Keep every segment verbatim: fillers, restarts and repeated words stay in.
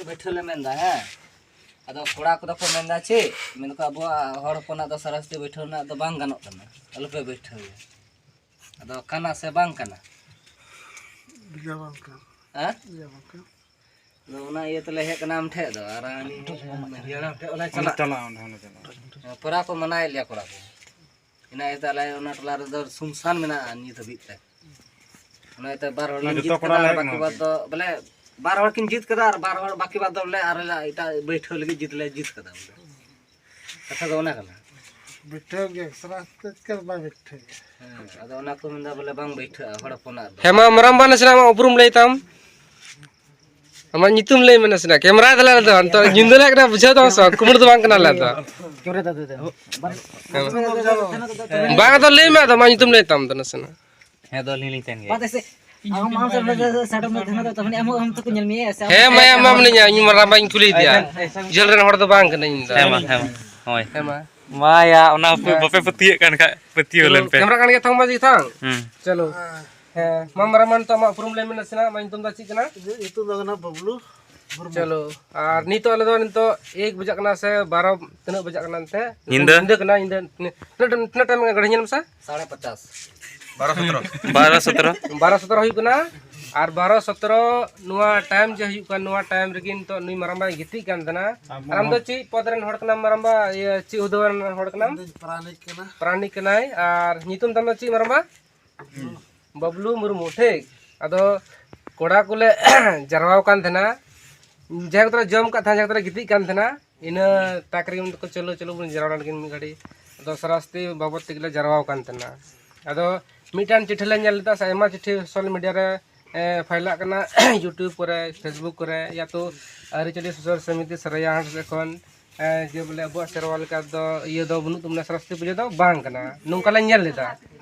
ᱵᱟᱹᱭᱴᱷᱟᱹᱣ ᱞᱮ ᱢᱮᱱᱫᱟ, ᱦᱮᱸ᱾ ᱟᱫᱚ ᱠᱚᱲᱟ ᱠᱚᱫᱚ ᱠᱚ ᱢᱮᱱᱫᱟ ᱪᱮᱫ? ᱢᱮᱱᱫᱟᱠᱚ ᱟᱵᱚᱣᱟᱜ ᱦᱚᱲ ᱦᱚᱯᱚᱱᱟᱜ ᱫᱚ ᱥᱟᱨᱟᱥᱛᱤ ᱵᱟᱹᱭᱴᱷᱟᱹᱣ ᱨᱮᱱᱟᱜ ᱫᱚ ᱵᱟᱝ ᱜᱟᱱᱚᱜ ᱠᱟᱱᱟ, ᱟᱞᱚᱯᱮ ᱵᱟᱹᱭᱴᱷᱟᱹᱣ ᱜᱮᱭᱟ᱾ ᱟᱫᱚ ᱠᱟᱱᱟ ᱥᱮ ᱵᱟᱝ ᱠᱟᱱᱟ? ᱵᱩᱡᱷᱟᱹᱣ ᱵᱟᱝ ᱠᱟᱱᱟ᱾ ᱦᱮᱸ? ᱵᱩᱡᱷᱟᱹᱣ ᱵᱟᱝ ᱠᱟᱱᱟ᱾ ᱟᱫᱚ ᱚᱱᱟ ᱤᱭᱟᱹ ᱛᱮᱞᱮ ᱦᱮᱡ ᱠᱟᱱᱟ ᱟᱢ ᱴᱷᱮᱡ ᱫᱚ, ᱟᱨ ᱩᱱᱤ ᱢᱟᱹᱡᱷᱤ ᱦᱟᱲᱟᱢ ᱴᱷᱮᱡ ᱦᱚᱸᱞᱮ ᱚᱸᱰᱮ ᱪᱟᱞᱟᱜ᱾ ᱪᱟᱞᱟᱜ, ᱚᱸᱰᱮ ᱦᱚᱸᱞᱮ ᱪᱟᱞᱟᱜ᱾ ᱦᱮᱸ, ᱯᱩᱨᱟ ᱠᱚ ᱢᱟᱱᱟᱭᱮᱫ ᱞᱮᱭᱟ ᱠᱚᱲᱟ ᱠᱚ᱾ ᱤᱱᱟᱹ ᱤᱭᱟᱹᱛᱮ ᱟᱞᱮ ᱚᱱᱟ ᱴᱚᱞᱟ ᱨᱮᱫᱚ ᱥᱩᱱᱥᱟᱱ ᱢᱮᱱᱟᱜᱼᱟ ᱱᱤᱛ ᱦᱟᱹᱵᱤᱡ ᱛᱮ᱾ ᱚᱱᱟ ᱤᱭᱟᱹᱛᱮ ᱵᱟᱨ ᱦᱚᱲ ᱞᱮ ᱡᱤᱛ ᱠᱟᱫᱟ, ᱵᱟᱠᱤ ᱵᱟᱫ ᱫᱚ, ᱵᱚᱞᱮ, ᱵᱟᱨ ᱦᱚᱲ ᱠᱤᱱ ᱡᱤᱛ ᱠᱟᱫᱟ ᱟᱨ ᱵᱟᱨ ᱦᱚᱲ ᱵᱟᱠᱤ ᱵᱟᱫ ᱫᱚ, ᱵᱚᱞᱮ, ᱟᱨ ᱞᱮ ᱮᱴᱟᱜ ᱵᱟᱹᱭᱴᱷᱟᱹᱣ ᱞᱟᱹᱜᱤᱫ ᱡᱤᱛ ᱞᱮ ᱡᱤᱛ ᱠᱟᱫᱟ, ᱵᱚᱞᱮ᱾ ᱠᱟᱛᱷᱟ ᱫᱚ ᱚᱱᱟ ᱠᱟᱱᱟ᱾ ᱵᱟᱹᱭᱴᱷᱟᱹᱣ ᱜᱮ, ᱮᱠᱥᱚ ᱟᱴ ᱛᱮ ᱪᱤᱠᱟᱹ ᱵᱟᱭ ᱵᱟᱹᱭᱴᱷᱟᱹᱣ ᱜᱮᱭᱟ? ᱦᱮᱸ, ᱟᱫᱚ ᱚᱱᱟ ᱠᱚ ᱢᱮᱱᱫᱟ, ᱵᱚᱞᱮ, ᱵᱟᱝ ᱵᱟᱹᱭᱴᱷᱟᱹᱜᱼᱟ ᱦᱚᱲ ᱦᱚᱯᱚᱱᱟᱜ ᱫᱚ᱾ ᱦᱮᱸ, ᱢᱟ, ᱢᱟᱨᱟᱝᱵᱟ, ᱱᱟᱥᱮᱱᱟᱜ ᱟᱢᱟᱜ ᱩᱯᱨᱩᱢ ᱞᱟᱹᱭ ᱛᱟᱢ᱾ ᱟᱢᱟᱜ ᱧᱩᱛᱩᱢ ᱞᱟᱹᱭ ᱢᱮ ᱱᱟᱥᱮᱱᱟᱜ᱾ ᱠᱮᱢᱨᱟ ᱫᱟᱞᱮ ᱟᱞᱮ ᱫᱚ, ᱱᱤᱛᱚᱜ ᱧᱤᱫᱟᱹ ᱞᱮ ᱠᱟᱱᱟ, ᱵᱩᱡᱷᱟᱹᱣ ᱛᱟᱢᱟ ᱥᱮ ᱵᱟᱝ? ᱠᱩᱢᱵᱽᱲᱩ ᱫᱚ ᱵᱟᱝ ᱠᱟᱱᱟᱞᱮ ᱟᱞᱮ ᱫᱚ᱾ ᱵᱟᱝ, ᱟᱫᱚ ᱞᱟᱹᱭ ᱢᱮ, ᱟᱫᱚ ᱟᱢᱟᱜ ᱧᱩᱛᱩᱢ ᱞᱟᱹᱭ ᱛᱟᱢ ᱫᱚ ᱱᱟᱥᱮᱱᱟᱜ᱾ ᱦᱮᱸ, ᱫᱚ ᱟᱹᱞᱤᱧ ᱞᱤᱧ ᱛᱟᱦᱮᱱ ᱜᱮᱭᱟ᱾ ᱦᱮᱸ, ᱢᱟᱭᱟ, ᱢᱟ, ᱢᱟᱱᱮ ᱤᱧ ᱢᱟᱨᱟᱝᱵᱟᱧ ᱠᱩᱞᱤᱭᱮᱫᱮᱭᱟ᱾ ᱡᱷᱟᱹᱞ ᱨᱮᱱ ᱦᱚᱲ ᱫᱚ ᱵᱟᱝ ᱠᱟᱹᱱᱟᱹᱧ ᱤᱧ ᱫᱚ᱾ ᱦᱮᱸ, ᱢᱟ, ᱦᱮᱸ, ᱢᱟ᱾ ᱦᱳᱭ᱾ ᱦᱮᱸ, ᱢᱟ᱾ ᱢᱟ ᱭᱟ, ᱚᱱᱟ ᱵᱟᱯᱮ ᱯᱟᱹᱛᱭᱟᱹᱜ ᱠᱟᱱ ᱠᱷᱟᱡ, ᱯᱟᱹᱛᱭᱟᱹᱣ ᱪᱚᱞᱚ, ᱞᱮᱱ ᱯᱮ᱾ ᱠᱮᱢᱨᱟ ᱠᱟᱱ ᱜᱮᱭᱟ ᱛᱷᱚ, ᱢᱟᱹᱡᱷᱤ ᱛᱷᱟᱝ? ᱦᱩᱸ᱾ ᱪᱚᱞᱚ᱾ ᱦᱮᱸ, ᱢᱟ ᱢᱟᱨᱟᱝ ᱢᱟ, ᱱᱤᱛᱚᱜ ᱟᱢᱟᱜ ᱩᱯᱨᱩᱢ ᱞᱟᱹᱭ ᱢᱮ ᱱᱟᱥᱮᱱᱟᱜ, ᱟᱢᱟᱜ ᱧᱩᱛᱩᱢ ᱫᱚ ᱪᱮᱫ ᱠᱟᱱᱟ? ᱤᱧᱟᱹᱜ ᱧᱩᱛᱩᱢ ᱫᱚ ᱠᱟᱱᱟ ᱵᱟᱵᱞᱩ ᱢᱩᱨᱢᱩ᱾ ᱪᱚᱞᱚ, ᱟᱨ ᱱᱤᱛᱚᱜ ᱟᱞᱮ ᱫᱚ ᱱᱤᱛᱚᱜ ᱮᱠ ᱵᱟᱡᱟᱜ ᱠᱟᱱᱟ ᱥᱮ ᱵᱟᱨᱚ, ᱛᱤᱱᱟᱹᱜ ᱵᱟᱡᱟᱜ ᱠᱟᱱᱟ ᱮᱱᱛᱮ? ᱧᱤᱫᱟᱹ? ᱧᱤᱫᱟᱹ ᱠᱟᱱᱟ, ᱧᱤᱫᱟᱹ᱾ ᱛᱤᱱᱟᱹᱜ ᱴᱟᱭᱤᱢ, ᱛᱤᱱᱟᱹᱜ ᱴᱟᱭᱤᱢ ᱜᱷᱟᱹᱲᱤ ᱧᱮᱞ ᱢᱮᱥᱮ? ᱥᱟᱲᱮ ᱯᱟᱸᱪ᱾ ᱵᱟᱨᱚ ᱥᱚᱛᱨᱚ᱾ ᱵᱟᱨᱚ ᱥᱚᱛᱨᱚ᱾ ᱵᱟᱨᱚ ᱥᱚᱛᱨᱚ ᱦᱩᱭᱩᱜ ᱠᱟᱱᱟ᱾ ᱟᱨ ᱵᱟᱨᱚ ᱥᱚᱛᱨᱚ ᱱᱚᱣᱟ ᱴᱟᱭᱤᱢ ᱡᱮ ᱦᱩᱭᱩᱜ ᱠᱟᱱᱟ, ᱱᱚᱣᱟ ᱴᱟᱭᱤᱢ ᱨᱮᱜᱮ ᱱᱤᱛᱚᱜ ᱱᱩᱭ ᱢᱟᱨᱟᱝᱵᱟᱭ ᱜᱤᱛᱤᱡ ᱠᱟᱱ ᱛᱟᱦᱮᱱᱟ᱾ ᱟᱨ ᱟᱢ ᱫᱚ ᱪᱮᱫ ᱯᱚᱫᱽ ᱨᱮᱱ ᱦᱚᱲ ᱠᱟᱱᱟᱢ ᱢᱟᱨᱟᱝᱵᱟ? ᱤᱭᱟᱹ, ᱪᱮᱫ ᱦᱩᱫᱟᱹ ᱨᱮᱱ ᱦᱚᱲ ᱠᱟᱱᱟᱢ? ᱤᱧ ᱫᱚᱧ ᱯᱟᱨᱟᱱᱤᱠ ᱠᱟᱱᱟ᱾ ᱯᱟᱨᱟᱱᱤᱠ ᱠᱟᱱᱟᱭ᱾ ᱟᱨ ᱧᱩᱛᱩᱢ ᱛᱟᱢ ᱫᱚ ᱪᱮᱫ ᱢᱟᱨᱟᱝᱵᱟ? ᱵᱟᱹᱵᱞᱩ ᱢᱩᱨᱢᱩ, ᱴᱷᱤᱠ᱾ ᱟᱫᱚ ᱠᱚᱲᱟ ᱠᱚᱞᱮ ᱡᱟᱨᱣᱟ ᱟᱠᱟᱱ ᱛᱟᱦᱮᱱᱟ, ᱡᱟᱦᱟᱸᱭ ᱠᱚᱫᱚᱞᱮ ᱡᱚᱢ ᱟᱠᱟᱫ ᱛᱟᱦᱮᱱᱟ, ᱡᱟᱦᱟᱸᱭ ᱠᱚᱫᱚᱞᱮ ᱜᱤᱛᱤᱡ ᱠᱟᱱ ᱛᱟᱦᱮᱱᱟ, ᱤᱱᱟᱹ ᱛᱟᱠ ᱨᱮᱜᱮ ᱢᱮᱱ ᱫᱟᱠᱚ, "ᱪᱚᱞᱚ, ᱪᱚᱞᱚ ᱵᱚᱱ ᱡᱟᱨᱣᱟ ᱞᱮᱱ ᱜᱮ ᱢᱤᱫ ᱜᱷᱟᱹᱲᱤ᱾" ᱟᱫᱚ ᱥᱟᱨᱟᱥᱛᱤ ᱵᱟᱵᱚᱫ ᱛᱮᱜᱮ ᱞᱮ ᱡᱟᱨᱣᱟ ᱟᱠᱟᱱ ᱛᱟᱦᱮᱱᱟ᱾ ᱟᱫᱚ ᱢᱤᱫᱴᱟᱝ ᱪᱤᱴᱷᱤ ᱞᱮ ᱧᱮᱞ ᱞᱮᱫᱟ, ᱥᱮ ᱟᱭᱢᱟ ᱪᱤᱴᱷᱤ ᱥᱳᱥᱟᱞ ᱢᱤᱰᱤᱭᱟ ᱨᱮ, ᱮ, ᱯᱷᱟᱭᱞᱟᱜ ᱠᱟᱱᱟ, YouTube ᱠᱚᱨᱮ, Facebook ᱠᱚᱨᱮ, ᱭᱟᱛᱚ ᱟᱹᱨᱤᱪᱟᱹᱞᱤ ᱥᱩᱥᱟᱹᱨ ᱥᱚᱢᱤᱛᱤ ᱥᱟᱹᱨᱟᱹᱭᱟᱦᱟᱴ ᱥᱮᱫ ᱠᱷᱚᱱ, ᱮ, ᱡᱮ ᱵᱚᱞᱮ ᱟᱵᱚᱣᱟᱜ ᱥᱮᱨᱣᱟ ᱞᱮᱠᱟ ᱫᱚ ᱤᱭᱟᱹ ᱫᱚ ᱵᱟᱹᱱᱩᱜ ᱛᱟᱵᱚᱱᱟ, ᱥᱟᱨᱟᱥᱛᱤ ᱯᱩᱡᱟᱹ ᱫᱚ ᱵᱟᱝ ᱠᱟᱱᱟ, ᱱᱚᱝᱠᱟ ᱞᱮ ᱧᱮᱞ ᱞᱮᱫᱟ᱾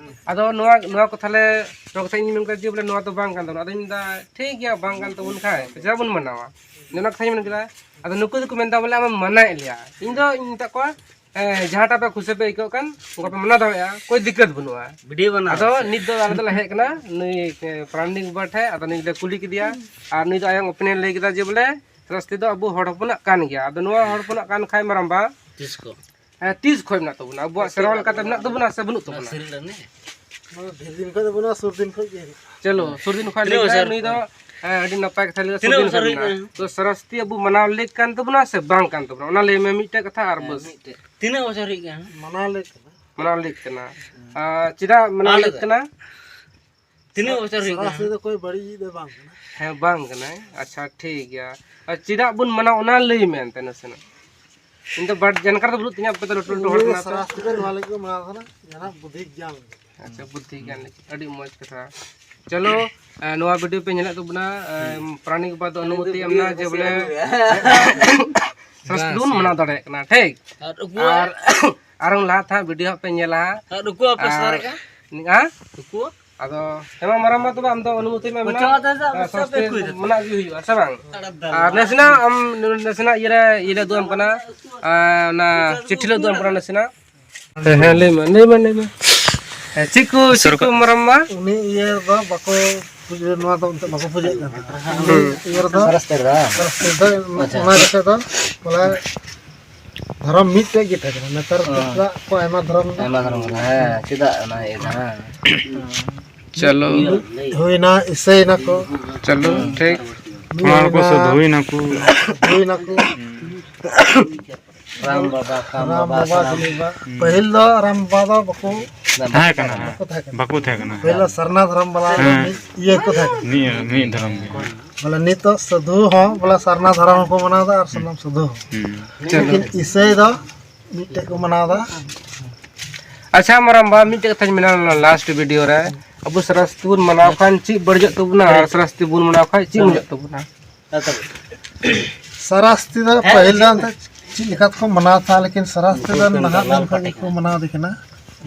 ᱟᱫᱚ ᱱᱚᱣᱟ, ᱱᱚᱣᱟ ᱠᱚ ᱛᱟᱦᱞᱮ, ᱱᱚᱣᱟ ᱠᱟᱛᱷᱟ ᱤᱧ ᱢᱮᱱ ᱠᱮᱫᱟ ᱡᱮ ᱵᱚᱞᱮ ᱱᱚᱣᱟ ᱫᱚ ᱵᱟᱝ ᱠᱟᱱ ᱛᱟᱵᱚᱱᱟ᱾ ᱟᱫᱚᱧ ᱢᱮᱱᱫᱟ, "ᱴᱷᱤᱠ ᱜᱮᱭᱟ, ᱵᱟᱝ ᱠᱟᱱ ᱛᱟᱵᱚᱱ ᱠᱷᱟᱡ ᱪᱮᱫᱟᱜ ᱵᱚᱱ ᱢᱟᱱᱟᱣᱟ?" ᱚᱱᱟ ᱠᱟᱛᱷᱟᱧ ᱢᱮᱱ ᱠᱮᱫᱟ᱾ ᱟᱫᱚ ᱱᱩᱠᱩ ᱫᱚᱠᱚ ᱢᱮᱱᱫᱟ ᱵᱚᱞᱮ ᱟᱢᱮᱢ ᱢᱟᱱᱟᱭᱮᱫ ᱞᱮᱭᱟ᱾ ᱤᱧ ᱫᱚ, ᱤᱧ ᱢᱮᱛᱟᱜ ᱠᱚᱣᱟ, ᱮ, ᱡᱟᱦᱟᱸᱴᱟᱜ ᱯᱮ ᱠᱩᱥᱤ ᱯᱮ ᱟᱹᱭᱠᱟᱹᱣ ᱠᱟᱱ, ᱚᱱᱠᱟ ᱯᱮ ᱢᱟᱱᱟᱣ ᱫᱟᱲᱮᱭᱟᱜᱼᱟ, ᱠᱳᱭ ᱫᱤᱠᱠᱟᱛ ᱵᱟᱹᱱᱩᱜᱼᱟ᱾ ᱵᱷᱤᱰᱤᱭᱳ ᱵᱟᱱᱟᱣ ᱟᱫᱚ ᱥᱮ? ᱱᱤᱛ ᱫᱚ ᱟᱞᱮ ᱫᱚᱞᱮ ᱦᱮᱡ ᱠᱟᱱᱟ ᱱᱩᱭ, ᱮ, ᱯᱨᱟᱱᱤᱠ ᱵᱟᱵᱟ ᱴᱷᱮᱡ᱾ ᱟᱫᱚ ᱱᱩᱭ ᱞᱮ ᱠᱩᱞᱤ ᱠᱮᱫᱮᱭᱟ, ᱟᱨ ᱱᱩᱭ ᱫᱚ ᱟᱭᱟᱜ ᱚᱯᱤᱱᱤᱭᱚᱱ ᱞᱟᱹᱭ ᱠᱮᱫᱟ ᱡᱮ ᱵᱚᱞᱮ, ᱥᱟᱨᱟᱥᱛᱤ ᱫᱚ ᱟᱵᱚ ᱦᱚᱲ ᱦᱚᱯᱚᱱᱟᱜ ᱠᱟᱱ ᱜᱮᱭᱟ᱾ ᱟᱫᱚ ᱱᱚᱣᱟ ᱦᱚᱲ ᱦᱚᱯᱚᱱᱟᱜ ᱠᱟᱱ ᱠᱷᱟᱡ ᱢᱟᱨᱟᱝᱵᱟ, ᱛᱤᱥ ᱠᱚ? ᱦᱮᱸ, ᱛᱤᱥ ᱠᱷᱚᱡ ᱢᱮᱱᱟᱜ ᱛᱟᱵᱚᱱᱟ? ᱟᱵᱚᱣᱟᱜ ᱥᱮᱨᱣᱟ ᱞᱮᱠᱟᱛᱮ ᱢᱮᱱᱟᱜ ᱛᱟᱵᱚᱱᱟ ᱥᱮ ᱵᱟᱹᱱᱩᱜ ᱛᱟᱵᱚᱱᱟ? ᱥᱟᱹᱨᱤ ᱞᱮᱱᱮ᱾ ᱱᱚᱣᱟ ᱰᱷᱮᱨ ᱫᱤᱱ ᱠᱷᱚᱡ ᱫᱚ ᱵᱟᱹᱱᱩᱜᱼᱟ, ᱥᱩᱨ ᱫᱤᱱ ᱠᱷᱚᱡ ᱜᱮ ᱦᱩᱭᱩᱜᱼᱟ᱾ ᱪᱚᱞᱚ, ᱥᱩᱨ ᱫᱤᱱ ᱠᱷᱚᱡ ᱛᱤᱱᱟᱹᱜ ᱞᱟᱹᱭ ᱵᱚᱪᱷᱚᱨ ᱠᱮᱫᱟ ᱱᱩᱭ ᱫᱚ᱾ ᱦᱮᱸ, ᱟᱹᱰᱤ ᱱᱟᱯᱟᱭ ᱠᱟᱛᱷᱟ ᱞᱟᱹᱭ ᱫᱟ, ᱥᱩᱨ ᱛᱤᱱᱟᱹᱜ ᱫᱤᱱ ᱵᱚᱪᱷᱚᱨ ᱠᱷᱚᱡ ᱦᱩᱭᱩᱜ ᱢᱮᱱᱟᱜᱼᱟ᱾ ᱠᱟᱱᱟ? ᱛᱚ ᱥᱟᱨᱟᱥᱛᱤ ᱟᱵᱚ ᱢᱟᱱᱟᱣ ᱞᱮᱠ ᱠᱟᱱ ᱛᱟᱵᱚᱱᱟ ᱥᱮ ᱵᱟᱝ ᱠᱟᱱ ᱛᱟᱵᱚᱱᱟ? ᱚᱱᱟ ᱞᱟᱹᱭ ᱢᱮ ᱢᱤᱫᱴᱮᱡ ᱠᱟᱛᱷᱟ ᱟᱨ ᱦᱮᱸ, ᱵᱟᱥ᱾ ᱢᱤᱫᱴᱮᱡ᱾ ᱛᱤᱱᱟᱹᱜ ᱵᱚᱪᱷᱚᱨ ᱦᱩᱭᱩᱜ ᱠᱟᱱᱟ? ᱢᱟᱱᱟᱣ ᱞᱮᱠ ᱠᱟᱱᱟ᱾ ᱢᱟᱱᱟᱣ ᱞᱮᱠ ᱠᱟᱱᱟ᱾ ᱟᱨ ᱪᱮᱫᱟᱜ ᱢᱟᱱᱟᱣ ᱟᱞᱮ ᱞᱮᱠ ᱫᱚ᱾ ᱠᱟᱱᱟ? ᱛᱤᱱᱟᱹᱜ ᱵᱚᱪᱷᱚᱨ ᱦᱩᱭᱩᱜ ᱠᱟᱱᱟ? ᱥᱟᱨᱟᱥᱤ ᱫᱚ ᱠᱚᱭ ᱵᱟᱹᱲᱤᱡ ᱫᱚ ᱵᱟᱝ ᱠᱟᱱᱟ᱾ ᱦᱮᱸ, ᱵᱟᱝ ᱠᱟᱱᱟᱭ᱾ ᱟᱪᱪᱷᱟ, ᱴᱷᱤᱠ ᱜᱮᱭᱟ᱾ ᱟᱨ ᱪᱮᱫᱟᱜ ᱵᱚᱱ ᱢᱟᱱᱟᱣᱟ, ᱚᱱᱟ ᱞᱟᱹᱭ ᱢᱮ ᱮᱱᱛᱮ ᱱᱟᱥᱮᱱᱟᱜ᱾ ᱤᱧ ᱫᱚ ᱵᱟᱰ-, ᱡᱟᱱᱠᱟᱨ ᱫᱚ ᱵᱟᱹᱱᱩᱜ ᱛᱤᱧᱟ, ᱟᱯᱮ ᱫᱚ ᱞᱟᱹᱴᱩ ᱞᱟᱹᱴᱩ ᱦᱚᱲ ᱤᱧ ᱫᱚ ᱠᱟᱱᱟ ᱯᱮ᱾ ᱥᱟᱨᱟᱥᱤ ᱫᱚ ᱱᱚᱣᱟ ᱞᱟᱹᱜᱤᱫ ᱠᱚ ᱢᱟᱱᱟᱣ ᱠᱟᱱᱟ, ᱡᱟᱦᱟᱱᱟᱜ ᱵᱩᱫᱽᱫᱷᱤ ᱜᱮᱭᱟᱱ ᱞᱟᱹᱜᱤᱫ᱾ ᱟᱪᱪᱷᱟ, ᱵᱩᱫᱽᱫᱷᱤ ᱜᱮᱭᱟᱱ ᱞᱟᱹᱜᱤᱫ᱾ ᱟᱹᱰᱤ ᱢᱚᱡᱽ ᱠᱟᱛᱷᱟ᱾ ᱪᱚᱞᱚ, ᱮ, ᱱᱚᱣᱟ video ᱯᱮ ᱧᱮᱞᱮᱫ ᱛᱟᱵᱚᱱᱟ, ᱮ, ᱯᱨᱟᱱᱤᱠ ᱵᱟᱵᱟ ᱫᱚ ᱚᱱᱩᱢᱚᱛᱤ ᱮᱢ ᱮᱱᱟ ᱡᱮ ᱵᱚᱞᱮ ᱥᱟᱨᱟᱥᱤ ᱵᱚᱱ ᱢᱟᱱᱟᱣ ᱫᱟᱲᱮᱭᱟᱜ ᱠᱟᱱᱟ, ᱴᱷᱤᱠ? ᱟᱨ ᱩᱱᱠᱩ ᱟᱨ ᱟᱨᱦᱚᱸ ᱞᱟᱦᱟ ᱛᱮ ᱦᱟᱸᱜ video ᱦᱟᱸᱜ ᱯᱮ ᱧᱮᱞᱟ ᱦᱟᱸᱜ᱾ ᱟᱨ ᱩᱠᱩ ᱟᱯᱮ ᱟᱨ ᱥᱟᱨᱮ ᱠᱟ? ᱦᱮᱸ? ᱩᱠᱩ? ᱟᱫᱚ ᱦᱮᱢᱟ ᱢᱟᱨᱟᱝ ᱢᱟ ᱛᱚᱵᱮ ᱟᱢ ᱫᱚ ᱚᱱᱩᱢᱚᱛᱤ ᱢᱮ, ᱚᱪᱚᱜ ᱢᱮᱱᱟᱜ, ᱟᱫᱚ ᱥᱟᱨᱟᱥᱤ ᱢᱮᱱᱟᱜ ᱜᱮ ᱦᱩᱭᱩᱜᱼᱟ, ᱥᱮ ᱵᱟᱝ? ᱟᱲᱟᱜ ᱫᱟᱞ᱾ ᱟᱨ ᱱᱟᱥᱮᱱᱟᱜ ᱟᱢ, ᱱᱟᱥᱮᱱᱟᱜ ᱤᱭᱟᱹ ᱨᱮ, ᱤᱭᱟᱹ ᱞᱮ ᱩᱫᱩᱜ ᱟᱢ ᱠᱟᱱᱟ, ᱟᱨ ᱚᱱᱟ ᱪᱤᱴᱷᱤ ᱞᱮ ᱩᱫᱩᱜ ᱟᱢ ᱠᱟᱱᱟ ᱱᱟᱥᱮᱱᱟᱜ᱾ ᱦᱮᱸ, ᱦᱮᱸ, ᱞᱟᱹᱭ ᱢᱮ, ᱞᱟᱹᱭ ᱢᱮ, ᱞᱟᱹᱭ ᱢᱮ᱾ ᱦᱮᱸ, ᱪᱮᱫ ᱠᱚ, ᱪᱮᱫ ᱠᱚ ᱢᱟᱨᱟᱝ ᱢᱟ? ᱩᱱᱤ ᱤᱭᱟᱹ ᱨᱮᱫᱚ ᱵᱟᱠᱚ ᱯᱩᱡᱟᱹ, ᱱᱚᱣᱟ ᱫᱚ ᱮᱱᱛᱮ ᱵᱟᱠᱚ ᱯᱩᱡᱟᱹᱭᱮᱫ ᱠᱟᱱ ᱛᱟᱦᱮᱸᱫ᱾ ᱦᱩᱸ᱾ ᱤᱭᱟᱹ ᱨᱮᱫᱚ ᱥᱟᱨᱟᱥᱛᱮ ᱨᱮ? ᱥᱟᱨᱟᱥᱛᱮ ᱫᱚ ᱟᱪᱪᱷᱟ᱾ ᱚᱱᱟ ᱡᱚᱠᱷᱮᱡ ᱫᱚ ᱵᱚᱞᱮ ᱫᱷᱚᱨᱚᱢ ᱢᱤᱫᱴᱮᱡ ᱜᱮ ᱛᱟᱦᱮᱸ ᱠᱟᱱᱟ᱾ ᱱᱮᱛᱟᱨ ᱚ᱾ ᱫᱚ ᱪᱮᱫᱟᱜ ᱠᱚ ᱟᱭᱢᱟ ᱫᱷᱚᱨᱚᱢ ᱮᱱᱟ? ᱟᱭᱢᱟ ᱫᱷᱚᱨᱚᱢ ᱠᱟᱱᱟ᱾ ᱦᱮᱸ, ᱪᱮᱫᱟᱜ ᱚᱱᱟ ᱤᱭᱟᱹ ᱫᱚ, ᱦᱮᱸ? ᱪᱚᱞᱚ᱾ ᱦᱩᱭᱱᱟ, ᱤᱥᱟᱹᱭ ᱱᱟᱠᱚ᱾ ᱪᱚᱞᱚ, ᱴᱷᱤᱠ᱾ ᱢᱤᱫ ᱠᱷᱚᱢᱟᱲ ᱠᱚ ᱦᱩᱭᱱᱟ, ᱥᱟᱹᱫᱷᱩᱭ ᱱᱟᱠᱚ᱾ ᱥᱟᱹᱫᱷᱩᱭ ᱱᱟᱠᱚ᱾ ᱨᱟᱢ ᱵᱟᱵᱟ, ᱠᱟᱢ ᱨᱟᱢ ᱵᱟᱵᱟ, ᱵᱟᱵᱟ, ᱥᱟᱱᱟᱢ᱾ ᱫᱤᱱᱤ ᱵᱟ-, ᱦᱩᱸ᱾ ᱯᱟᱹᱦᱤᱞ ᱫᱚ ᱨᱟᱢ ᱵᱟᱵᱟ ᱫᱚ ᱵᱟᱠᱚ ᱛᱟᱦᱮᱸ ᱠᱟᱱᱟ, ᱦᱮᱸ᱾ ᱵᱟᱠᱚ ᱛᱟᱦᱮᱸ ᱠᱟᱱᱟ᱾ ᱵᱟᱠᱚ ᱛᱟᱦᱮᱸ ᱠᱟᱱᱟ, ᱯᱟᱹᱦᱤᱞ ᱫᱚ ᱦᱮᱸ᱾ ᱥᱟᱨᱱᱟ ᱫᱷᱚᱨᱚᱢ ᱵᱟᱞᱟ ᱫᱚ ᱦᱮᱸ᱾ ᱢᱤᱫ ᱤᱭᱟᱹ ᱠᱚ ᱛᱟᱦᱮᱸ ᱠᱟᱱᱟ᱾ ᱢᱤᱫ, ᱢᱤᱫ ᱫᱷᱚᱨᱚᱢ ᱜᱮ᱾ ᱵᱚᱞᱮ ᱱᱤᱛᱚᱜ ᱥᱟᱹᱫᱷᱩ ᱦᱚᱸ ᱵᱚᱞᱮ ᱥᱟᱨᱱᱟ ᱫᱷᱚᱨᱚᱢ ᱦᱚᱸᱠᱚ ᱢᱟᱱᱟᱣ ᱮᱫᱟ ᱟᱨ ᱥᱟᱱᱟᱢ ᱥᱟᱹᱫᱷᱩ ᱦᱚᱸ᱾ ᱦᱩᱸ᱾ ᱞᱮᱠᱤᱱ ᱤᱥᱟᱹᱭ ᱫᱚ ᱢᱤᱫᱴᱮᱡ ᱠᱚ ᱢᱟᱱᱟᱣ ᱮᱫᱟ᱾ ᱟᱪᱪᱷᱟ, ᱢᱟᱨᱟᱝᱵᱟ, ᱢᱤᱫᱴᱮᱡ ᱠᱟᱛᱷᱟᱧ ᱢᱮᱱᱟ, ᱚᱱᱟ last video ᱨᱮ, ᱟᱵᱚ ᱥᱟᱨᱟᱥᱛᱤ ᱵᱚᱱ ᱢᱟᱱᱟᱣ ᱠᱷᱟᱱ ᱪᱮᱫ ᱵᱟᱹᱲᱤᱡᱚᱜ ᱛᱟᱵᱚᱱᱟ ᱟᱨ ᱥᱟᱨᱟᱥᱛᱤ ᱵᱚᱱ ᱢᱟᱱᱟᱣ ᱠᱷᱟᱱ ᱪᱮᱫ ᱢᱚᱡᱚᱜ ᱛᱟᱵᱚᱱᱟ? ᱥᱟᱨᱟᱥᱛᱤ ᱫᱚ ᱦᱮᱸ, ᱯᱟᱹᱦᱤᱞ ᱫᱚ ᱦᱮᱸ᱾ ᱮᱱᱛᱮᱫ ᱪᱮᱫ ᱞᱮᱠᱟ ᱛᱮᱠᱚ ᱢᱟᱱᱟᱣ ᱛᱟᱦᱮᱸ, ᱞᱮᱠᱤᱱ ᱥᱟᱨᱟᱥᱛᱤ ᱫᱚ ᱱᱟᱦᱟᱜ ᱫᱤᱱ ᱠᱷᱚᱱ ᱜᱮᱠᱚ ᱢᱟᱱᱟᱣ ᱫᱮ ᱠᱟᱱᱟ᱾